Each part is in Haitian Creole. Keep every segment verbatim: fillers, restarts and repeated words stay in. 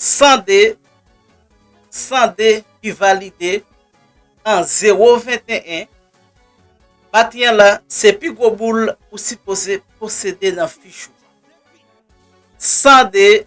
san de, san de ki valide an zewo venteyen. Maten an la, se pi gwo boul ou sipoze posede nan fich ou. San de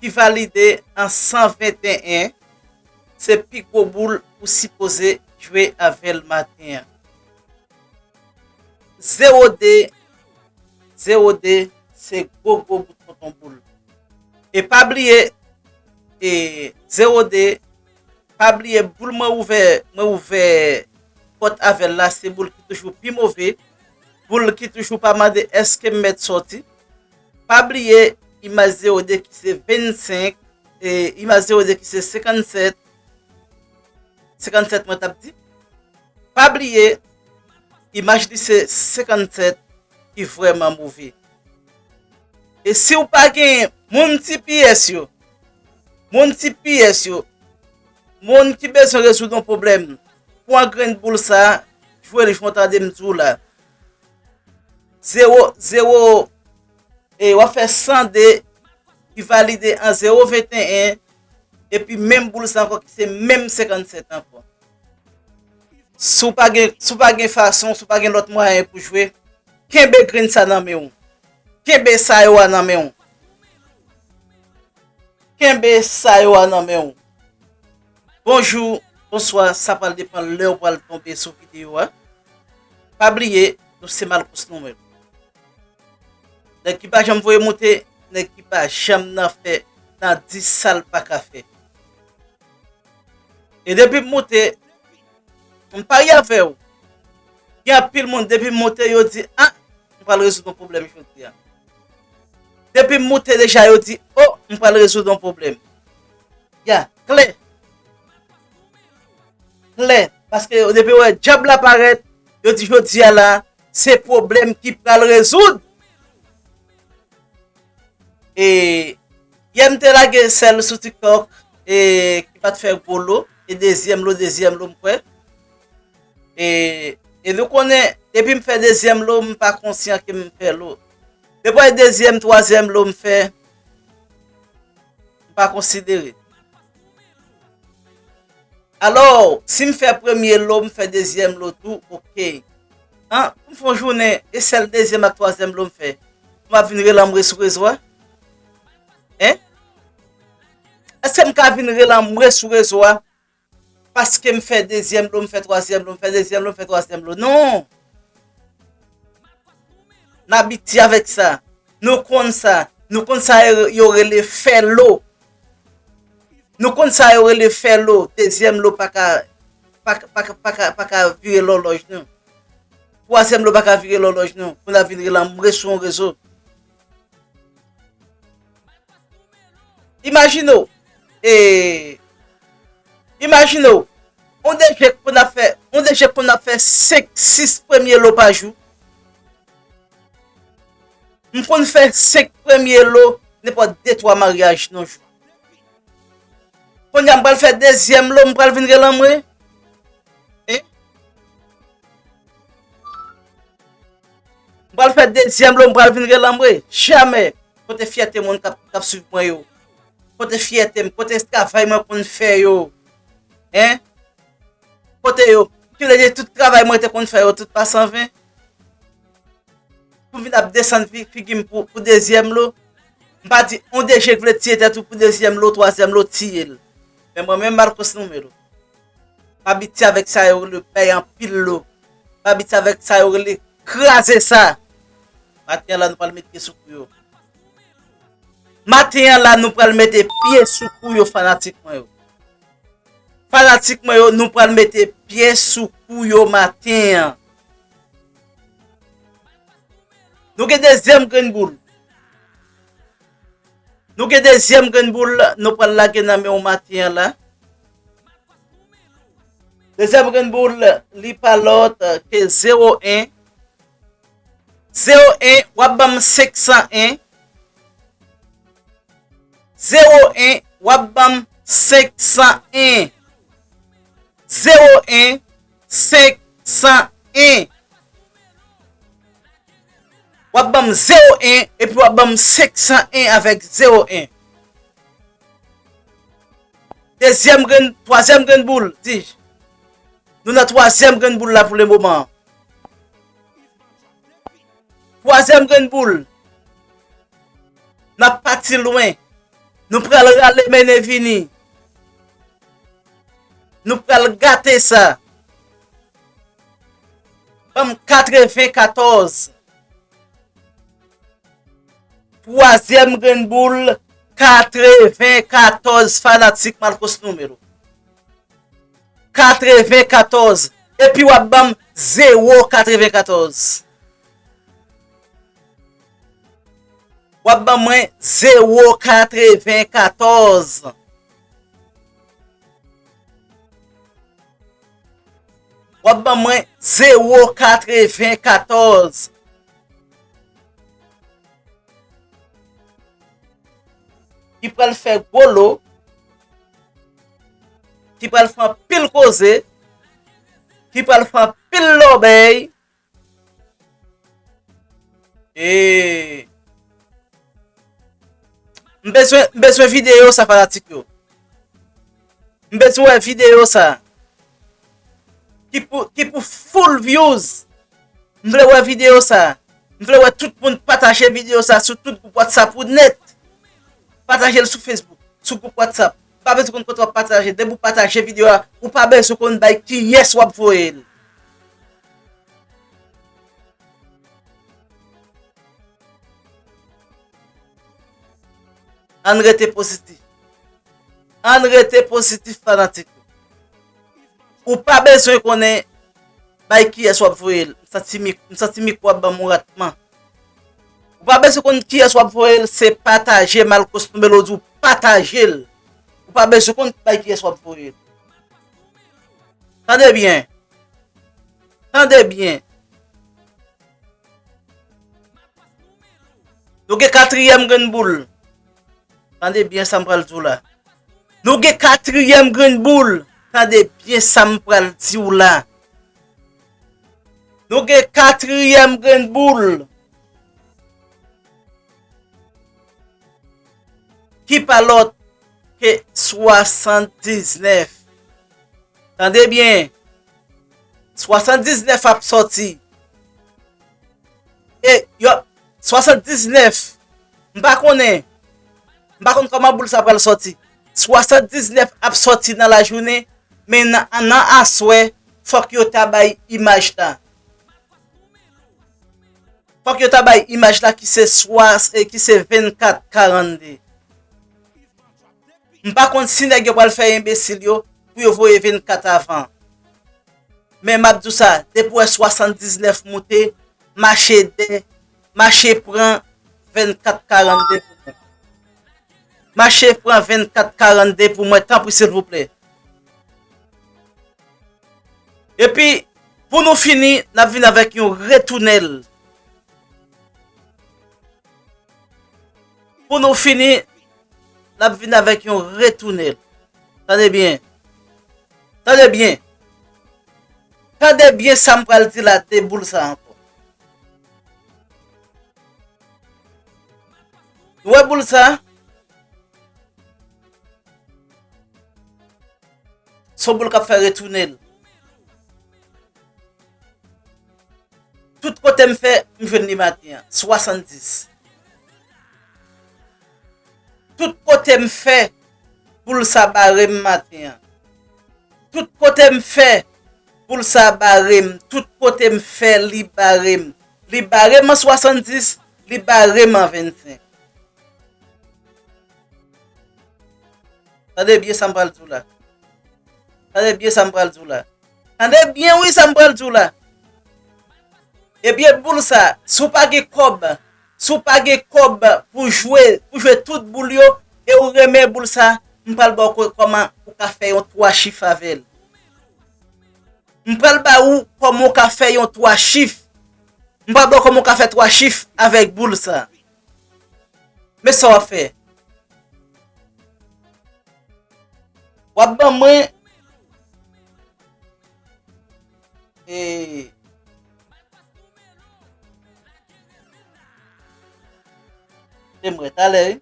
ki valide an san venteyen, se pi gwo boul ou sipoze jwe avè l maten an. Zewo de, zewo de, se gwo gwo bout tonton boul. E pa bliye, e zewo de, pa bliye boul mwen ouvè, mwen ouvè pòt avè l la, se boul ki toujou pi move, boul ki toujou pa mande èske m mèt sòti. Pa bliye imaj zewo de ki se vennsenk, e imaj zewo de ki se senkannsèt, senkannsèt mwen t ap di. Pa bliye, imaj li se senkannsèt ki vrèman move. E si w pa gen moun T P S yo, moun T P S yo, moun ki bezwen rezoud yon pwoblèm, pran grenn boul sa, jwe l jan w tande m di w la. Zewo, zewo, e w ap fè san de ki valide an zewo venteyen, epi menm boul sa ankò ki se menm senkannsèt ankò. Si w pa gen, si w pa gen fason, si w pa gen lòt mwayen pou jwe, kenbe grenn sa nan men w. Kenbe sa yo a nan men w. Kenbe sa yo a nan men w. Bonjou, bonswa, sa pral depann lè w pral tonbe sou videyo a. Pa bliye, nou se Malcos nou menm. Nèg ki pa janm voye moute, nèg ki pa janm nan fè, nan di sa l pa ka fè. E depi m moute, m parye avè w. Gen anpil moun, depi m moute, yo di, a, m pral rezoud yon pwoblèm jodi a. Depi m moute deja, yo di, o, m pral rezoud yon pwoblèm. Ya, klè. Klè. Paske yo, depi yo wè dyab la parèt, yo di jodi a la, se pwoblèm ki pral rezoud. E yè m te lage sèl sou TikTok, e ki pa t fè gwo lo, e dezyèm lo, dezyèm lo m kwè. E, e nou konnen, depi m fè dezyèm lo, m pa konsyan ke m fè lo. Depi dezyèm, twazyèm lo m fè, m pa konsidere. Alò, si m fè premye lo, m fè dezyèm lo tou, oke. An, pou m fè yon jounen, e sèl dezyèm ak twazyèm lo m fè, m ap vin rele anmwe sou rezo a? Hein? Èske m ka vin rele anmwe sou rezo a? Paske m fè dezyèm lo, m fè twazyèm lo, m fè dezyèm lo, m fè twazyèm lo. Non! N abitye avèk sa. Nou konn sa. Nou konn sa yo, yo rele fè lo. Nou konn sa yo rele fè lo. Dezyèm lo pa ka, pa, pa, pa ka, pa ka vire lòlòj nou. Twazyèm lo pa ka vire lòlòj nou. Pou n ap vin rele anmwe sou yon rezo. Imajine w, e, imajine w, yon D J k konn ap fè, yon D J k konn ap fè senk, sis premye lo pa jou. M konn fè senk premye lo nenpòt de, twa maryaj nan jou. Kounye a m pral fè dezyèm lo, m pral vin rele anmwe. Hein? M pral fè dezyèm lo, m pral vin rele anmwe. Jamè. Kote fyète moun k ap, k ap swiv mwen yo? Kote fyète m? Kote travay mwen konn fè yo? Hein? Kote yo? Ki vle di tout travay mwen te konn fè yo, tout pase an ven? Pou m vin ap desann fi-, figi m pou, pou dezyèm lo? M pa di, yon D J k vle tiye tèt ou pou dezyèm lo, twazyèm lo, tiye l. Men mwen menm, Marcos Numero. M abitye avèk sa yo rele bay anpil lo. M abitye avèk sa yo rele kraze sa. Maten an la, nou pral met pye sou kou yo. Maten an la, nou pral mete pye sou kou yo, fanatik mwen yo. Fanatik mwen yo, nou pral mete pye sou kou yo maten an. Nou gen dezyèm grenn boul. Nou gen dezyèm grenn boul, nou pral lage nan men w maten an la. Dezyèm grenn boul, li pa lòt ke zewo en. Zewo en, w ap ban m senk san en. Zewo en, w ap ban m senk san en. Zewo en, senk san en. W ap ban m zewo en, epi w ap ban m senk san en avèk zewo en. Dezyèm grenn, twazyèm grenn boul, di. Nou nan twazyèm grenn boul la pou le moman. Twazyèm grenn boul. N ap pati lwen. Nou pral rale mennen vini. Nou pral gate sa. Ban m katrevenkatòz. Twazyèm grenn boul, katrevenkatòz fanatik Malcos Numero. Katrevenkatòz. Epi w ap ban m zewo katrevenkatòz. W ap ban mwen zewo katrevenkatòz. W ap ban mwen zewo katrevenkatòz. Ki pral fè gwo lo, ki pral fè anpil koze, ki pral fè anpil lòbèy. E m bezwen, m bezwen videyo sa, fanatik yo. M bezwen wè videyo sa. Ki pou, ki pou full views. M vle wè videyo sa. M vle wè tout moun pataje videyo sa sou tout gwoup WhatsApp ou nèt. Pataje l sou Facebook, sou gwoup WhatsApp. Ou pa bezwen konn kote w ap pataje. Depi w pataje videyo a, ou pa bezwen konn bay kiyès w ap voye l. Ann rete pozitif. Ann rete pozitif, fanatik. Ou pa bezwen konnen bay kiyès w ap voye l. M santi mik-, m santi mikwo ap ban m yon ratman. Ou pa bezwen konn kiyès w ap voye l, se pataje. Malcos Numero di w pataje l. Ou pa bezwen konn bay kiyès w ap voye l. Tande byen. Tande byen. Nou gen katriyèm grenn boul. Tande byen sa m pral di w la. Nou gen katriyèm grenn boul. Tande byen sa m pral di w la. Nou gen katriyèm grenn boul. Ki pa lòt ke swasanndiznèf. Tande byen. Swasanndiznèf ap sòti. E yo, swasanndiznèf, m pa konnen. M pa konn kòman boul sa pral sòti. Swasanndiznèf ap sòti nan lajounen, men nan, nan aswè, fòk yo ta bay imaj la. Fòk yo ta bay imaj la ki se swa, e ki se vennkat karannde. M pa konn si nèg yo pral fè enbesil yo pou yo voye vennkat avan. Men m ap di w sa, depi w wè swasanndiznèf moute, mache dè, mache pran vennkat karannde pou mwen. Mache pran vennkat karannde pou mwen, tanpri, silvouplè. Epi, pou nou fini, n ap vin avèk yon retounèl. Pou nou fini, n ap vin avèk yon retounèl. Tande byen. Tande byen. Tande byen sa m pral di la de boul sa ankò. Nou wè boul sa? Se yon boul k ap fè retounèl. Tout kote m fè, m jwenn li maten an. Swasanndis. Tout kote m fè, boul sa bare m maten an. Tout kote m fè, boul sa bare m. Tout kote m fè, li bare m. Li bare m an swasanndis, li bare m an vennsenk. Tande byen sa m pral di w la. Tande byen sa m pral di w la. Tande byen wi sa m pral di w la. Ebyen boul sa, si w pa gen kòb, si w pa gen kòb pou jwe, pou jwe tout boul yo, e w renmen boul sa, m pral ba w ko-, kòman ou ka fè yon twa chif avè l. M pral ba ou kòman w ka fè yon twa chif. M pral ba w kòman w ka fè twa chif avèk boul sa. Men sa w ap fè. W ap ban mwen, e, se mwen talè, wi.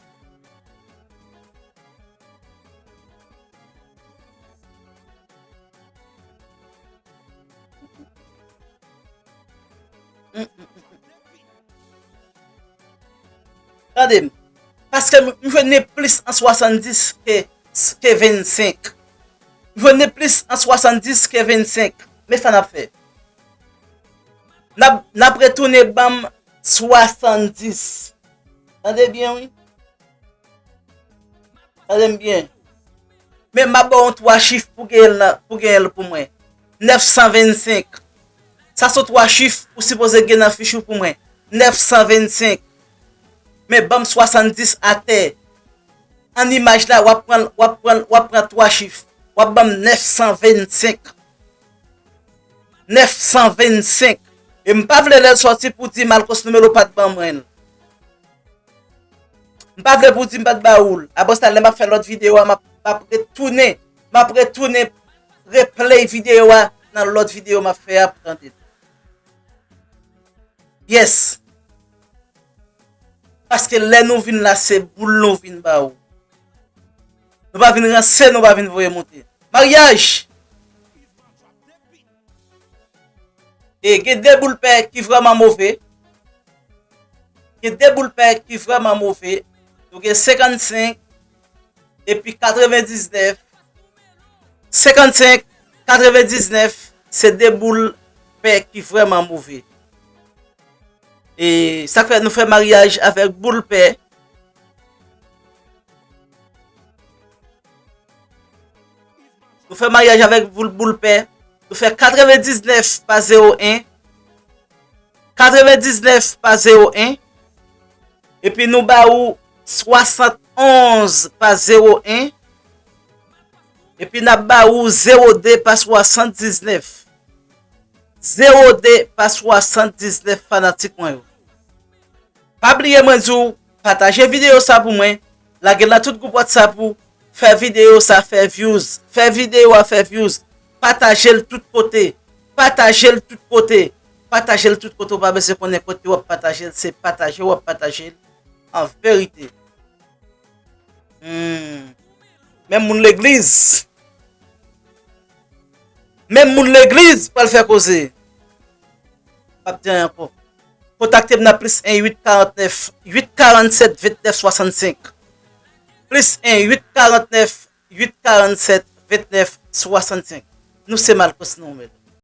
Tande m. Paske m, m jwenn plis an swasanndis ke, ke vennsenk. M jwenn plis an swasanndis ke vennsenk. Men sa n ap fè. N ap, n ap retounen ban m swasanndis. Tande byen, wi. Tande m byen. Men m ap ba w yon twa chif pou genyen l nan, pou genyen l pou mwen. Nèf san vennsenk. Sa se twa chif ou sipoze gen nan fich ou pou mwen. Nèf san vennsenk. Men ban m swasanndis atè. An imaj la, w ap pran, w ap pran, w ap pran twa chif. W ap ban m nèf san vennsenk. Nèf san vennsenk. E m pa vle lè l sòti pou di Malcos Numelo pa t ban mwen l. M pa vle pou di m pa t ba ou l. Apre sa, lè m ap fè lòt videyo a, m ap, m ap retounen, m ap retounen replay videyo a nan lòt videyo m ap fè a pou tande l. Yes. Paske lè nou vin la, se boul nou vin ba ou. Nou pa vin ranse, nou pa vin voye monte. Maryaj! E gen de boul pè ki vrèman move. Gen de boul pè ki vrèman move. Nou gen senkannsenk epi katrevendiznèf. Senkannsenk, katrevendiznèf, se de boul pè ki vrèman move. E sa k fè nou fè maryaj avèk boul pè. Nou fè maryaj avèk boul, boul pè. Nou fè katrevendiznèf pa zewo en. Katrevendiznèf pa zewo en. Epi nou ba ou swasannonz pa zewo en. Epi n ap ba ou zewo de pa swasanndiznèf. Zewo de pa swasanndiznèf, fanatik mwen yo. Pa bliye mwen di w, pataje videyo sa pou mwen, lage l nan tout gwoup WhatsApp ou, fè videyo sa fè views, fè videyo a fè views, pataje l tout kote, pataje l tout kote, pataje l tout kote, ou pa bezwen konnen kote w ap pataje l, se pataje w ap pataje l an verite. Hmm. Menm moun legliz. Menm moun legliz pral fè koze. M ap di anyen ankò. Kontakte m nan plis en uit karantnèf, uit karannsèt, ventnèf swasannsenk. Plis en uit karantnèf, uit karannsèt, ventnèf swasannsenk. Nou se Malcos Numelo.